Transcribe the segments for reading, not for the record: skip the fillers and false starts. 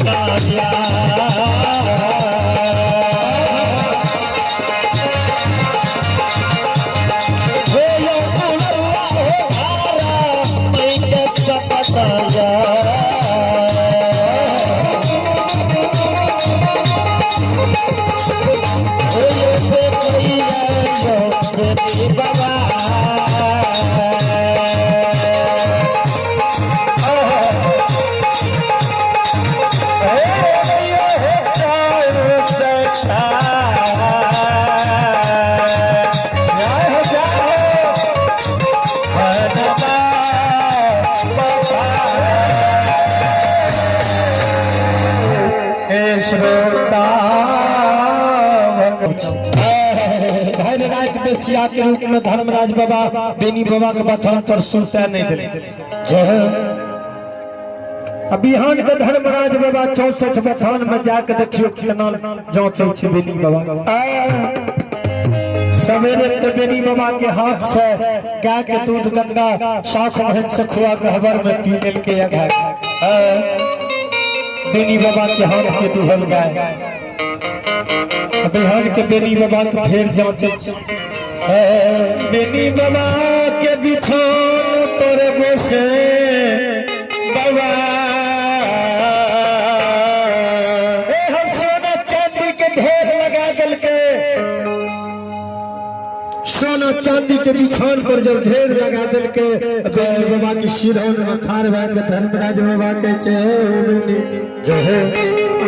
सपताया। हे यो दुलरुआ हो धारा मई के सपताया। हे यो देखैया यो बेनी बाबा। भरि राति बेसिया के रूप में धर्मराज बाबा बेनी बाबा के बथान पर सुते नहीं दिले। आ बिहान के धर्मराज बाबा 64 बथान में जाके देखियो केना जांचै छै बेनी बाबा। सवेरे ते बेनी बाबा के हाथ से गाय के दूध गंगा साख बहन से खुआ गहबर में पी लेल के अघा। बेनी बाबा के हाथ के दूहल गाय बिहान के बेनी बाबा के फेर जांचै छै। बेनी बाबा के बिछौन पर गोसे बाबा, ए हम सोना चांदी के ढेर लगा देलके। सोना चांदी के बिछौन पर जब ढेर लगा देलके, बेनी बाबा के सिरौन में खार भए के धर्मराज बाबा के छै बेनी जो है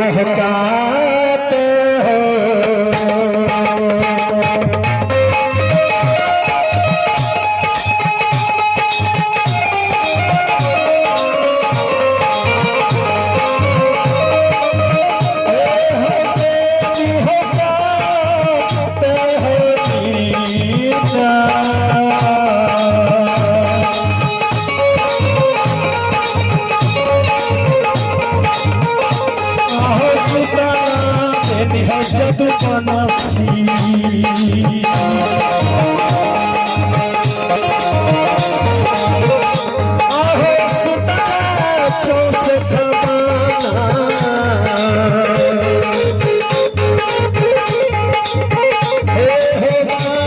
अहकाते हो। जब मनसी आहो सुता 64 बाना। हे हो बाबा।